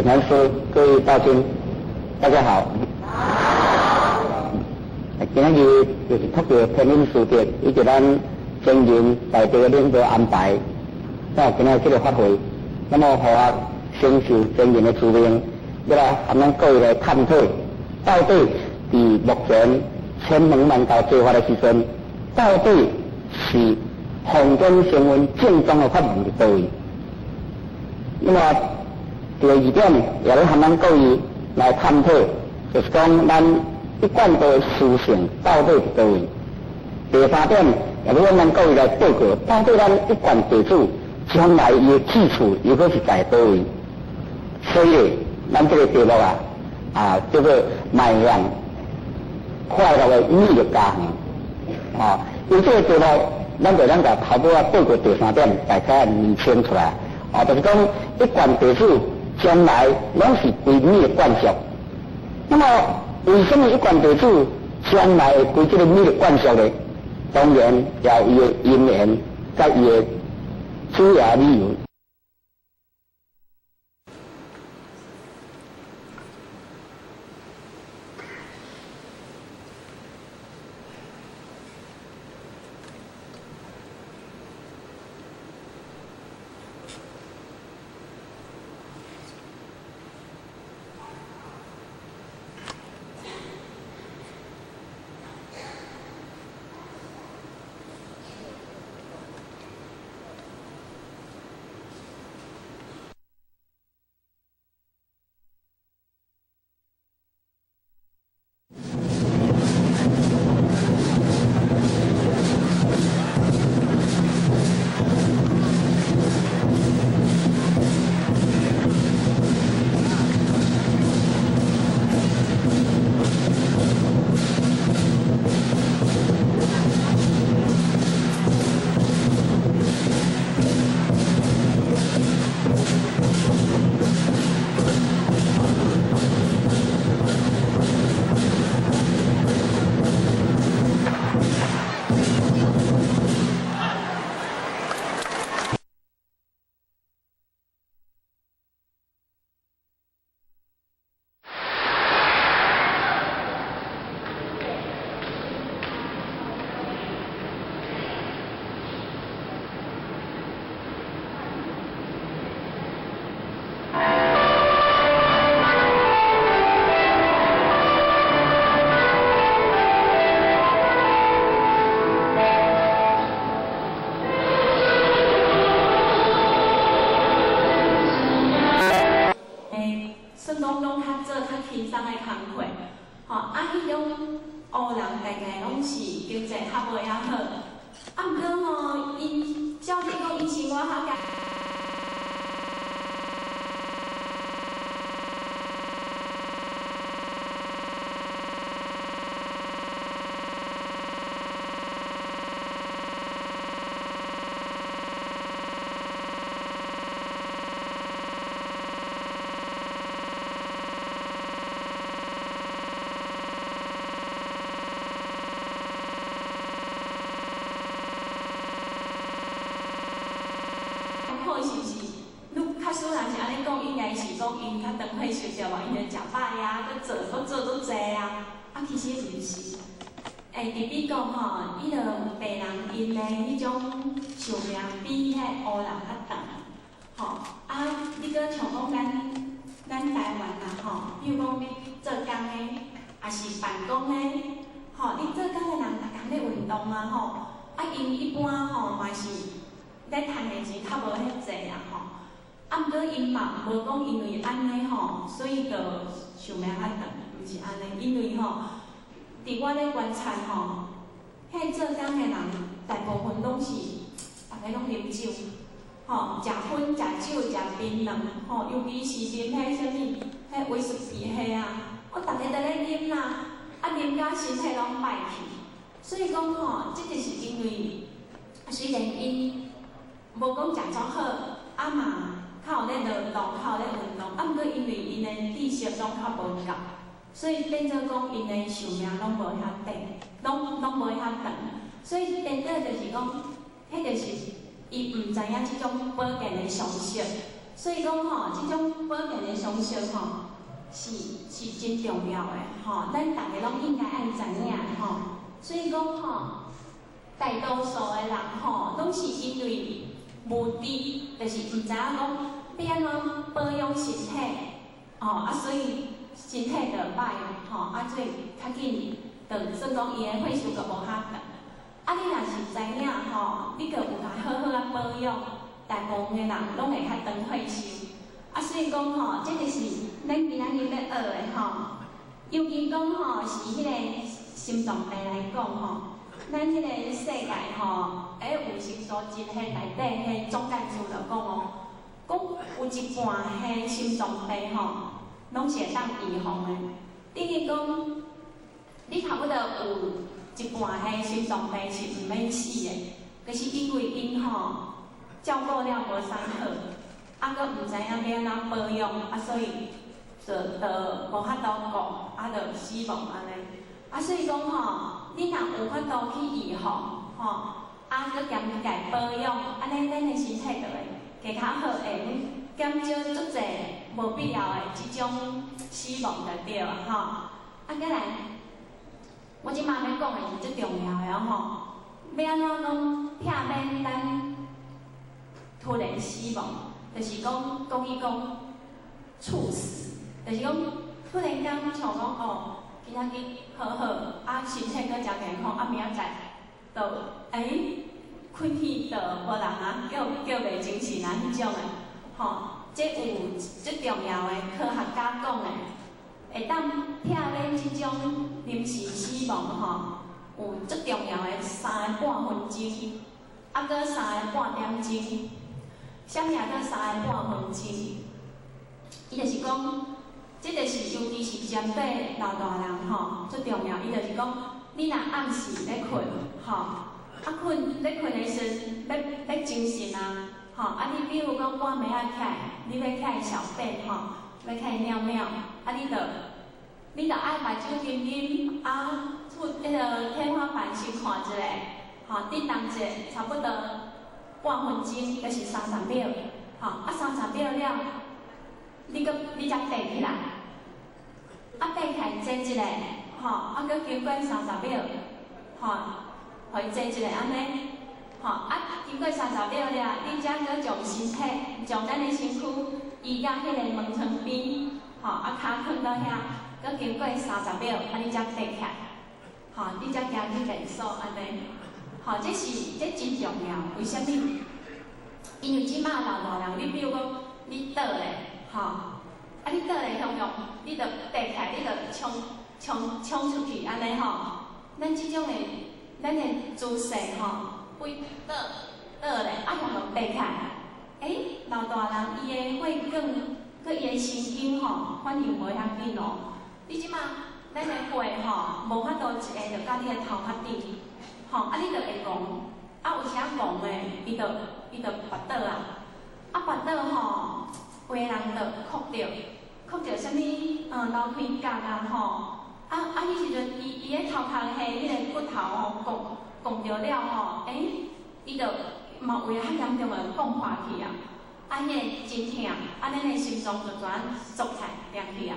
南师，各位道亲，大家好。好。今仔日就是托著天恩师德以及咱前人大德的领导安排，才有今仔这个法会。那么，予我承受前人的使命，欲来和咱各位来探讨，到底伫目前千门万教做法的时阵，到底是奉天承运正宗的法门伫佗位？那么第二点，也欲和咱各位来探讨，就是讲咱一贯的思想到底伫佗位？第三点，也欲咱各位来报告，到底咱一贯地主将来伊的去处又阁是在佗位？所以，咱这个题目啊，叫做迈向快乐的美丽家园。啊，有这个题目，咱就咱共头拄仔报告第三点，大家厘清出来。啊，就是讲一贯地主将来拢是归你的管束。那么，为什么一贯地主将来会归这个你的管束呢？当然，也有伊的因缘，佮伊的主要理由。是毋是？你较少人是按呢讲，应该是讲𪜶较长岁寿对无？𪜶就食饱呀，阁做阁做足济啊。啊，其实是毋是？欸，伫美国吼，伊就白人𪜶的彼种寿命比彼乌人较长，吼。啊，你阁像讲咱台湾啦吼，比如讲你做工的，抑是办公的，吼，你做工的人逐工咧运动啊吼，啊，𪜶一般吼嘛是咧趁的钱较无彼济啊吼。啊，毋过𪜶嘛无讲因为按呢吼，所以就寿命较长，毋是按呢，因为吼，伫我咧观察吼，彼做工的人大部分拢是逐家拢啉酒，吼，食薰、食酒、食槟榔，吼，尤其是啉彼啥物，彼威士忌彼啊，哦，逐家都咧啉啦，啊，啉甲身体拢歹去，所以讲吼，这就是因为虽然𪜶无讲食足好，啊嘛较有咧劳动，较有咧运动，啊，毋过因为𪜶的知识拢较无够，所以变做讲𪜶的寿命拢无遐短，拢无遐长，所以颠倒就是讲，彼就是伊毋知影这种保健的常识，所以講吼，這種保健的常識吼，是真重要的吼，咱逐家攏應該愛知影吼。所以講吼，大多數的人吼，攏是因為無知，就是毋知影講欲按怎保養身體，吼啊，所以身體就歹吼，啊，所以較緊就算講伊的歲數閣無較長。啊，你若是知影吼，你閣有共好好仔保養，大部分的人攏會較長歲壽。啊，所以講吼，這就是咱今仔日欲學的吼。尤其講吼，是彼個心臟病來講吼，咱彼個世界吼，欸，衛生組織彼內底彼總幹事就講哦，講有一半彼心臟病吼，攏是會當預防的。等於講，你差不多有一半彼心臟病是毋免死的，可是因為𪜶吼照顧了無啥好，啊，閣毋知影欲按怎保養，啊，所以就無法度顧，啊，就死亡按呢。啊，所以講吼，你若有法度去預防，吼，啊，閣兼共保養，按呢咱的身體就會加較好，會減少足濟無必要的這種死亡就對啊，吼。啊，閣來，我這擺欲講的是最重要的吼，欲按怎講避免咱突然死亡，就是講講伊講猝死，就是講突然間像講哦，今仔日好好，啊，身體閣誠健康，啊，明仔載就欸，困去就無人啊，叫袂精神啊，彼種的，吼，這有最重要的科學家講的，會當避免這種臨時死亡吼，有最重要的3個半分鐘，啊，閣3個半點鐘。啥物叫3個半分鐘？伊就是講，這就是尤其是針對老大人吼，最重要。伊就是講，你若暗時欲睏，吼，啊睏欲睏的時陣，欲精神啊，吼，啊你比如講半暝仔起來，你欲起來小便吼，欲起來尿尿，啊你著愛目睭金金啊，出彼个天花板先看一下，吼，振動一下，差不多半分鐘，就是三十秒，吼，啊三十秒了，你閣你才爬起來，啊爬起來坐一下，吼，啊閣經過三十秒，吼，予伊坐一下按呢，吼，啊經過三十秒了，你才閣將身體，將咱的身軀移到彼個門窗邊，吼，啊跤囥佇遐，閣經過三十秒，啊你才爬起來，吼，你才行去便所按呢，吼，這是這真重要，為啥物？因為這擺老大人，你比如講，你倒咧，吼，啊你倒咧向用，你就爬起來，你就衝衝衝出去按呢吼。咱這種的，咱的姿勢吼，會倒倒咧，啊向用爬起來，欸，老大人伊的血管，閣伊的神經吼，反應無遐緊哦。你這擺咱的血吼，無法度一下就到你的頭殼頂，吼，啊你就會戇，啊有時戇的，伊就跋倒啊，啊跋倒吼，有的人就哭著，哭著啥物？流鼻角啊吼，啊啊，彼時陣伊伊的頭殼的彼个骨頭吼，摃摃著了吼，欸，伊就嘛有的較嚴重的摃破去啊，啊，彼个真疼，啊，咱的心臟就怎縮起來，定去啊，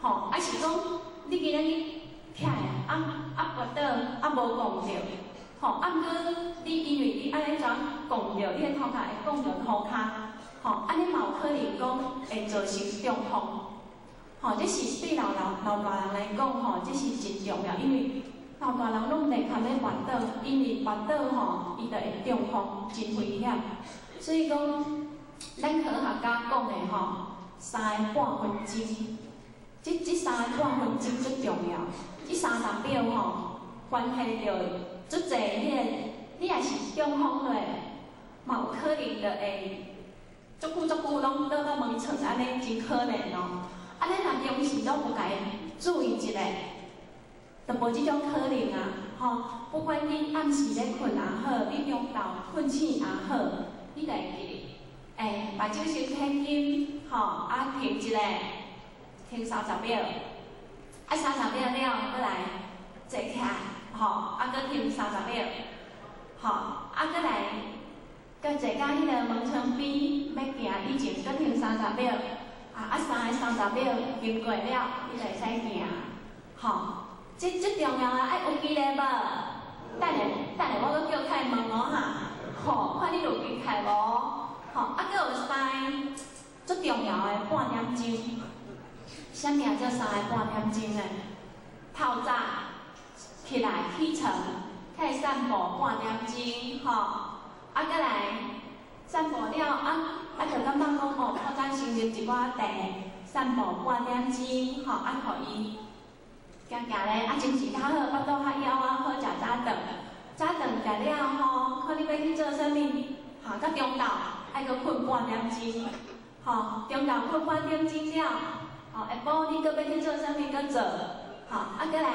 吼，啊是講你今仔日起來，啊啊跋倒，啊無摃著，吼，啊毋過你因為你按呢怎摃著，你的頭殼會摃著塗跤，吼，按呢嘛有可能講會造成中風，吼，這是對老大人來講，吼，這是真重要，因為老大人攏袂堪欲跋倒，因為跋倒吼，伊就會中風，真危險。所以講，咱科學家講的吼，三個半分鐘，這3個半分鐘最重要，這三十秒吼，關係著足濟彼个，你若是中風落，嘛有可能就會足久足久攏倒到門床按呢，真可憐哦。啊，咱若平時攏有共伊注意一下，就無這種可能啊，吼！不管你暗時咧睏也好，你中晝睏醒也好，你就會記得，欸，目睭先閉緊，吼，啊停一下，停三十秒，啊三十秒了，閣來坐起來，吼，啊閣停三十秒，吼，啊閣來，閣坐到彼个门窗边，欲行以前，閣停三十秒，啊啊三个三十秒经过了，你就会使行，吼。这足重要啊！爱有记咧无？等下，等下，我阁叫开问哦哈，吼，看你有记起无？吼，啊，阁有三个足重要的半点钟，啥物叫三个半点钟呢？透早起来起床，开始散步半点钟，吼，啊，阁来散步了，啊啊，就感觉讲哦，透早先啉一寡茶，散步半点钟，吼，啊，予伊行行咧，啊，精神较好，腹肚较枵啊，好食早顿。早顿食了吼，看你欲去做啥物，哈，到中昼爱阁睏半点钟，吼，中昼睏半点钟了，吼，下晡你阁欲去做啥物，阁做，吼，啊，阁来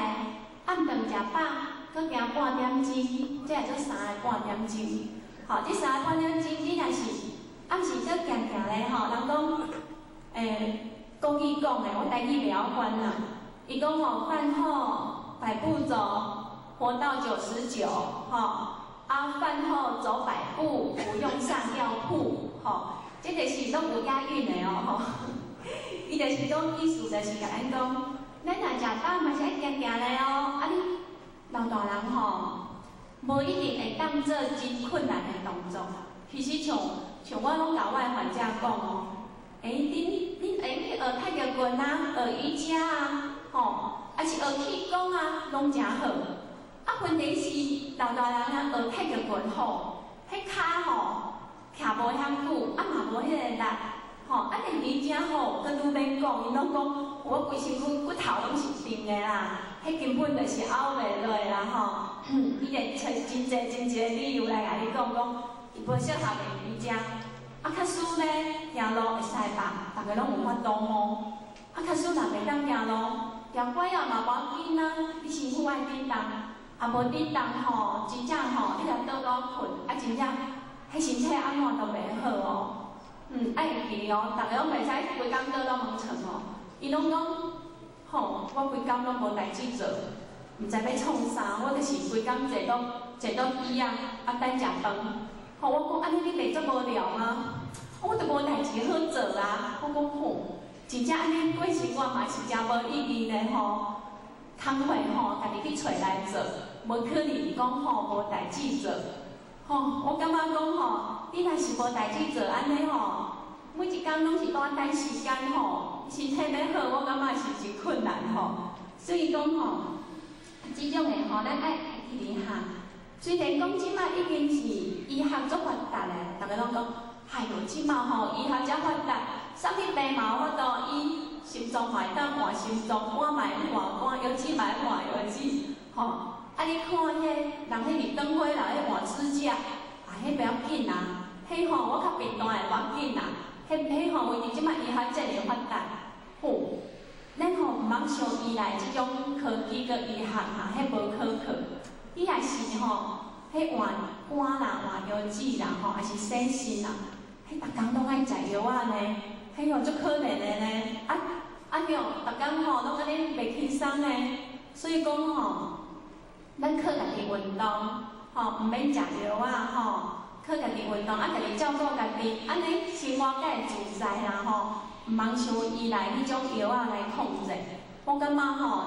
暗顿食饱，阁行半点钟，这叫做三个半点钟。吼，这三个半点钟，你若是暗时阁行行咧，吼，人讲，国语讲的，我台语袂晓翻啦。伊讲吼，饭后百步走，活到99，吼，啊，饭后走百步，不用上药铺，吼，这个是拢有押韵的哦，吼。伊就是讲意思就是共咱讲，咱若食饱嘛是爱行行咧哦，啊你老大人吼，无一定会当做真困难的动作。其实像我拢共我的患者讲哦，欸，恁会用去学太极拳啊，学瑜伽啊，吼，啊是学气功啊，拢诚好。啊，问题是老大人啊学太极拳吼，彼跤吼徛无遐久，啊嘛无彼个力，吼，啊练瑜伽吼，阁愈免讲，𪜶拢讲我规身躯骨头拢是硬的啦，彼根本就是拗袂落啦吼。伊会揣真济真济理由来共你讲讲，伊无适合练瑜伽。啊，假使咧行路会使吧？逐个拢有法度吼。啊，假使若袂当行路，行拐仔嘛无要紧啊，你身躯爱振动，啊无振动吼，真正吼，你若倒倒睏，啊真正，彼身体按怎都袂好哦。爱会记哦，逐个拢袂使规工倒到门床哦。伊拢讲，吼，我规工拢无代志做，毋知欲创啥，我就是规工坐倒椅仔，啊等食饭。吼，我讲按呢你袂足无聊吗？我都无代志好做啊。我讲吼，真正按呢过生活嘛是诚无意义呢吼。工课吼，家己去揣来做，无可能讲吼无代志做。吼，我感觉讲吼，你若是无代志做按呢吼，每一工拢是蹛等时间吼，身体欲好，我感觉是真困难吼。所以讲吼，这种的吼，咱爱会记得哈。虽然讲这马已经是医学足发达咧，逐个拢讲，哎哟，这马吼医学遮发达，啥物病嘛有法度医，心脏嘛会当换心脏，肝嘛会换肝，腰子嘛会换腰子，吼。啊，你看彼个人彼伫转火楼彼换指甲，啊，彼袂要紧啊，彼吼我较贫惰的无要紧啦，彼彼吼为伫这马医学遮尔发达，吼，咱吼毋通伤依赖这种科技佮医学哈，彼无可靠。你若是吼，彼换肝啦、换腰子啦，吼，抑是洗肾啦，彼逐工拢爱食药仔呢，彼吼足可怜的呢。啊啊对，逐工吼拢按呢袂轻松呢，所以讲吼，咱靠家己运动，吼，毋免食药仔吼，靠家己运动，啊，家己照顾家己，按呢生活才会自在啦吼，毋通伤依赖彼种药仔来控制。我感觉吼，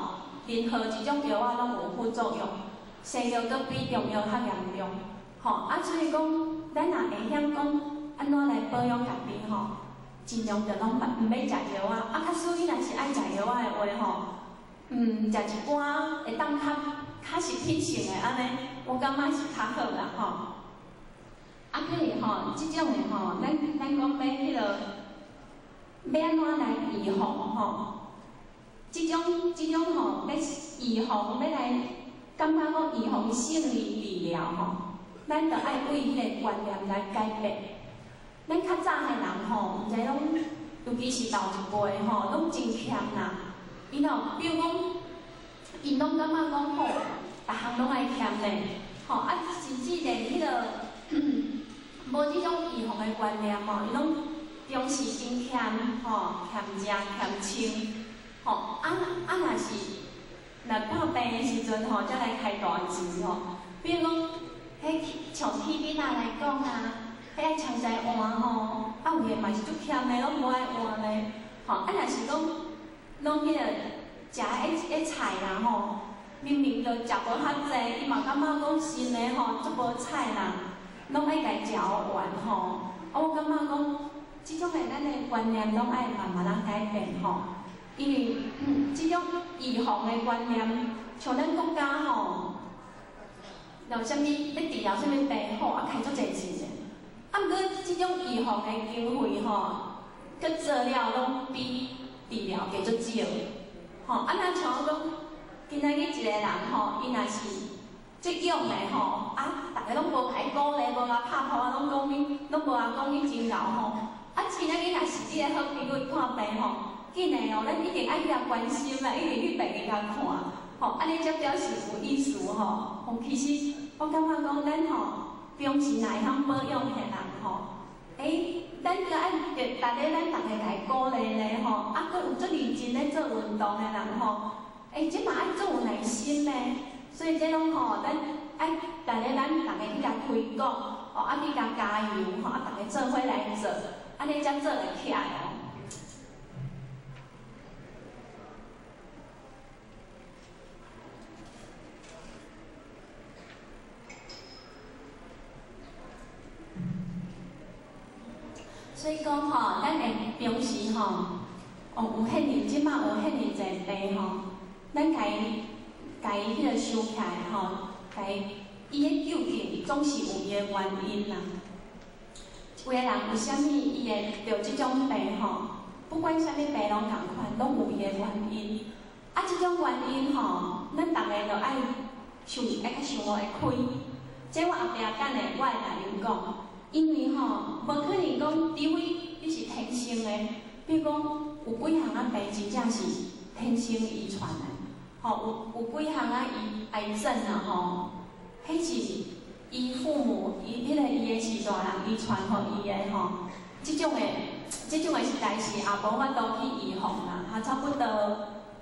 任何一种药仔拢有副作用。西药阁比中药较严重，吼啊！所以讲，咱若会晓讲按怎来保养家己吼，尽量就拢毋免食药仔。啊，假使你若是爱食药仔的话吼，食一寡会当较较实体性的按呢，我感觉是较好啦吼。啊，阁是吼，这种的吼，咱讲欲彼落，欲按怎来预防吼？这种吼，欲预防欲来感觉讲预防胜于治疗吼，咱著爱为彼个观念来改变。咱较早的人吼，毋知拢，尤其是老一辈吼，拢真俭啦。𪜶吼，比如讲，𪜶拢感觉讲吼，逐项拢爱俭呢，吼啊，甚至连彼落无这种预防的观念吼，𪜶拢重视真俭吼，俭食俭穿，吼啊啊，若是若破病的时阵吼，才来开大钱吼。比如讲，彼像气敏仔来讲啊，彼愛常在換吼，啊有的嘛是足俭的，攏無愛換咧，吼啊若是講攏彼個食彼彼菜啦吼，明明就食無較濟，伊嘛感覺講新的吼足無彩啦，攏愛共食完吼。啊我感覺講，這種的咱的觀念攏愛慢慢仔改變吼，因為這種預防的觀念，像咱國家吼，有啥物欲治療啥物病好啊，開足濟錢的。啊，毋過這種預防的經費吼，閣做了攏比治療加足少。吼，啊，若像我講，今仔日一個人吼，伊若是足勇的吼，啊，逐个攏無共伊鼓勵，無共拍噗仔，攏講你，攏無共講你真𠢕吼。啊，今仔日若是你的好朋友看病吼，緊的哦，咱一定愛去共關心啦，一定去病院共看，吼，按呢才表示有意思吼。吼，其實我感覺講，咱吼平時若會曉保養的人吼，欸，咱閣愛逐逐个咱逐个共伊鼓勵咧吼，啊，閣有足認真咧做運動的人吼，欸，這嘛愛足有耐心的，所以這攏吼，咱愛逐个咱逐个去共推廣，吼，啊去共加油，吼，啊，逐个做伙來做，按呢才做會起來哦。所以講吼，咱會平時吼，哦有遐爾，這馬有遐爾濟病吼，咱共伊共伊彼個想起來吼，共伊伊的究竟總是有伊的原因啦。有的人為啥物伊會著這種病吼？不管啥物病攏仝款，攏有伊的原因。啊，這種原因吼，咱逐个著愛想，愛較想會開。這我後壁等下我會來恁講。因為吼，無可能講，除非你是天生的，比如講有幾項仔病真正是天生遺傳的，吼，有幾項仔伊癌症啊吼，彼是伊父母伊彼個伊的序大人遺傳予伊的吼，這種的這種的實在是也無法度去預防啦，哈，差不多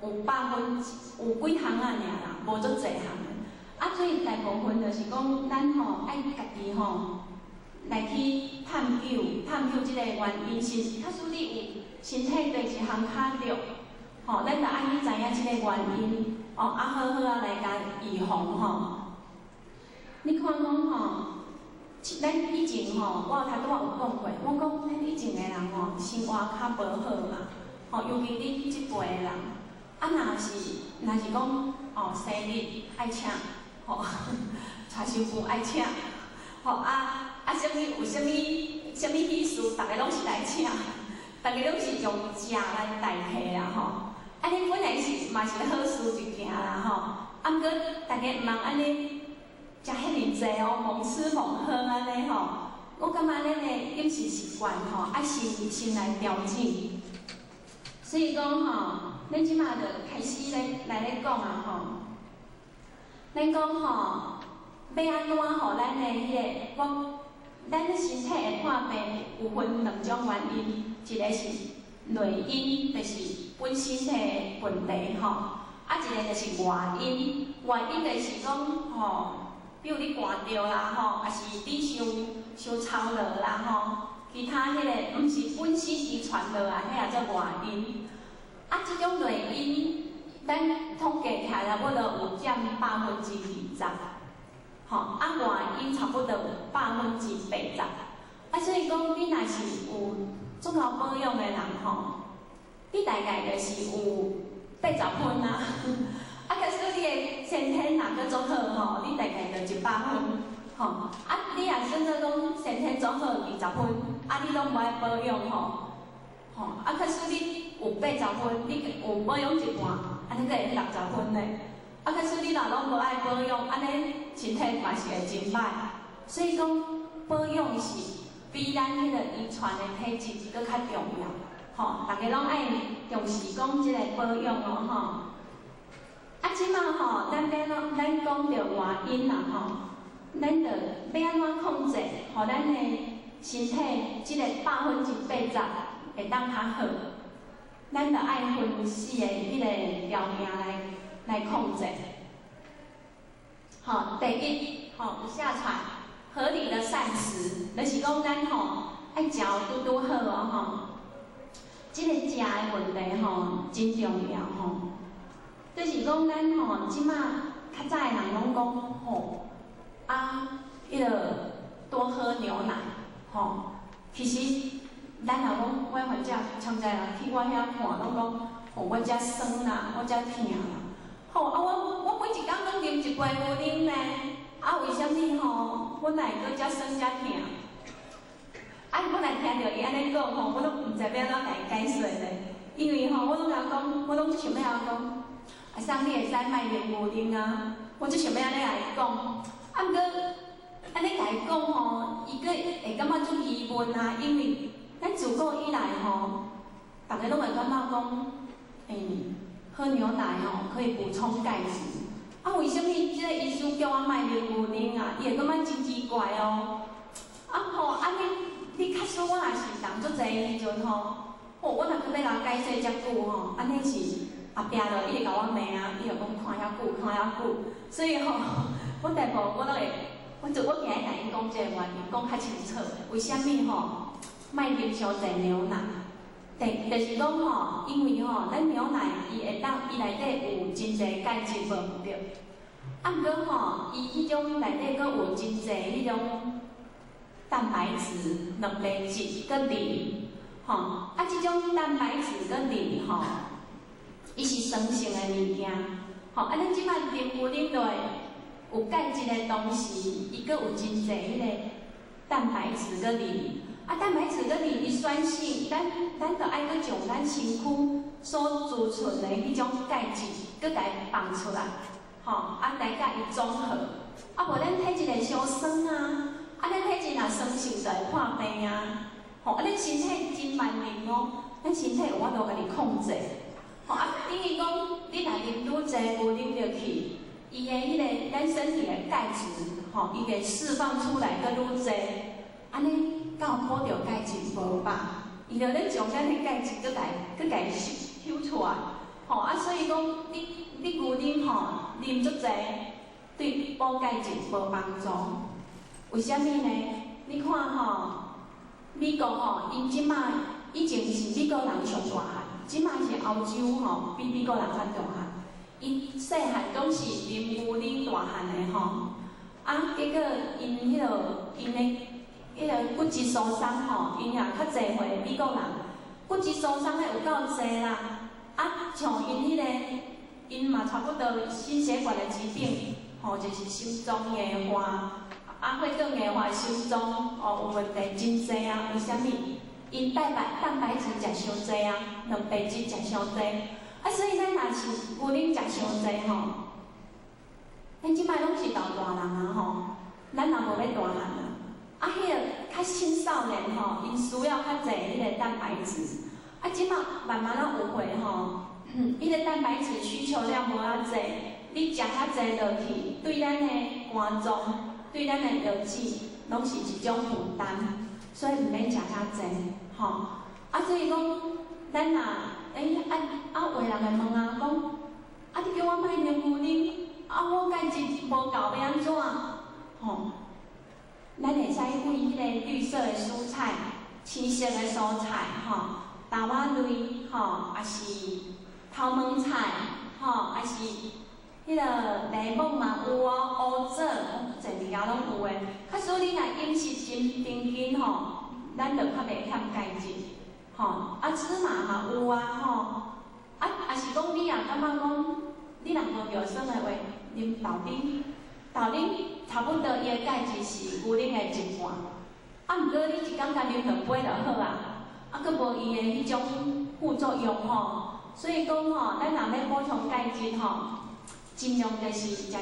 有有幾項仔爾啦，無足濟項的。啊，所以大部分就是講，咱吼愛家己吼。來去探究探究這個原因，是假使你有身體對一項較弱，吼，咱就愛去知影這個原因，哦，啊好好啊來共預防吼。你看講吼，咱以前吼，我頭拄仔有講過，我講咱以前的人吼，生活較無好嘛，吼，尤其恁這輩的人，啊，若是講哦，生日愛請，吼，娶新婦愛請，吼啊。啊，啥物有啥物啥物喜事，逐个攏是來請，逐个攏是用食來代替啦吼。按呢本來是嘛是好事一件啦吼。啊，毋過逐个毋通按呢食遐爾濟哦，猛吃猛喝按呢吼。我感覺咱的飲食習慣吼，愛先來調整。所以講吼，咱這馬就開始來咧講啊吼。咱講吼，欲按怎予咱的彼個我。咱身體會破病有分兩種原因，一個是內因，就是本身的問題吼；啊，一個就是外因，外因就是講吼，比如你寒著啦吼，抑是你傷傷操勞啦吼，其他彼個毋是本身遺傳落來，彼個叫外因。啊，這種內因，咱統計起來差不多有佔20%。吼，啊外因差不多有80%，啊所以講你若是有足夠保養的人吼，你大概就是有80分啊。啊，假使你的先天若閣足好吼，你大概就100分，吼。啊，你若算做講先天足好20分，啊你攏無愛保養吼，吼，啊假使你有80分，你有保養一半，按呢閣會60分咧。啊，假使你若攏無愛保養，按呢身體嘛是會真歹。所以講保養是比咱彼個遺傳的體質閣較重要，吼！逐家攏愛重視講這個保養哦，吼。啊，這馬吼，咱欲怎咱講著外因啦，吼，咱著欲按怎控制，予咱的身體這個80%會當較好，咱著愛分四個彼個條件來控制。吼，第一，吼有寫出來，合理的膳食，就是講咱吼愛食拄拄好哦吼。這个食的問題吼真重要吼，就是講咱吼這馬較早的人攏講吼啊，彼个多喝牛奶吼，其實咱若講我患者常在人去我遐看，攏講吼我遮酸啦，我遮疼啦，吼啊我每一工攏啉一杯牛奶呢，啊為啥物吼我哪會閣遮酸遮疼？啊！我若聽著伊按呢講吼，我攏毋知欲按怎共伊解釋咧。因為吼，我攏共伊講，我攏足想欲共伊講，啊，送你會使莫啉牛奶啊！我足想欲按呢共伊講，啊，毋過按呢共伊講吼，伊閣會感覺足疑問啊。因為咱自古以來吼，逐个攏會感覺講，喝牛奶吼可以補充鈣質。啊，為啥物這个醫師叫我莫啉牛奶啊？伊會感覺真奇怪哦。啊吼，按呢。你假使我若是人足濟的時陣吼，吼，我若閣欲共解釋遮久吼，按呢是後壁就一直共我罵啊，伊就講看遐久，看遐久，所以吼，我大部分我攏會，我就我今日共𪜶講這個原因，講較清楚。為啥物吼，莫啉傷濟牛奶？就是講吼，因為吼，咱牛奶伊會當伊內底有真濟鈣質無毋對，啊，毋過吼，伊彼種內底閣有真濟彼種蛋白質、蛋白質佮磷，吼，啊，這種蛋白質佮磷吼，伊是酸性的物件，吼，啊，咱這擺啉牛奶落有鈣質的同時，伊閣有真濟彼个蛋白質佮磷，啊，蛋白質佮磷伊酸性，咱著愛閣將咱身軀所儲存的彼種鈣質，閣共伊放出來，吼，啊，來佮伊綜合，啊，無咱體質會傷酸啊。啊，咱體質若酸性就會破病啊！吼，啊，咱身體真萬能哦，咱身體有法度家己控制。吼，啊，等於講，你若啉愈濟牛奶入去，伊的彼个咱身體的鈣質，吼，伊會釋放出來閣愈濟，按呢敢有補著鈣質無吧？伊就咧將咱的鈣質閣共閣共抽出來，吼，啊，所以講，你牛奶吼啉足濟，對補鈣質無幫助。為啥物呢？你看吼，美國吼，𪜶這馬以前是美國人上大漢，這馬是歐洲吼比美國人較大漢。𪜶細漢總是啉牛奶大漢的吼，啊，結果𪜶彼个𪜶的彼个骨質疏鬆吼，𪜶也較濟歲美國人骨質疏鬆的有夠濟啦。啊，像𪜶彼个，𪜶嘛差不多心血管的疾病，吼，就是心臟硬化。啊，血管硬化、心臟哦有問題真濟啊！為啥物？𪜶蛋白質食傷濟啊，蛋白質食傷濟，啊，所以咱若是牛奶食傷濟吼，咱這擺攏是老大人啊吼，咱也無欲大漢啊。啊，彼个較青少年吼，𪜶需要較濟彼个蛋白質。啊，這擺慢慢仔有歲吼，彼个蛋白質需求量無遐濟，你食遐濟落去，對咱的肝臟、對咱的腰子，攏是一種負擔，所以毋免食遐濟，吼。啊，所以講，咱若，啊啊，有的人會問啊，講，啊，你叫我莫啉牛奶，啊，我鈣質無夠，欲按怎？吼，咱會使餵彼个綠色的蔬菜、青色的蔬菜，吼，豆仔類，吼，抑是頭毛菜，吼，抑是彼个檸檬嘛有哦，烏棗，濟物件攏有的。假使你若飲食真平均吼，咱就較袂欠鈣質，吼。啊，芝麻嘛有啊，吼。啊，抑是講你若感覺講，你若無尿酸的話，啉豆奶，豆奶差不多伊的鈣質是牛奶的一半。啊，毋過你一工共啉兩杯就好啊，啊，閣無伊的彼種副作用吼。所以講吼，咱若欲補充鈣質吼，盡量就是食。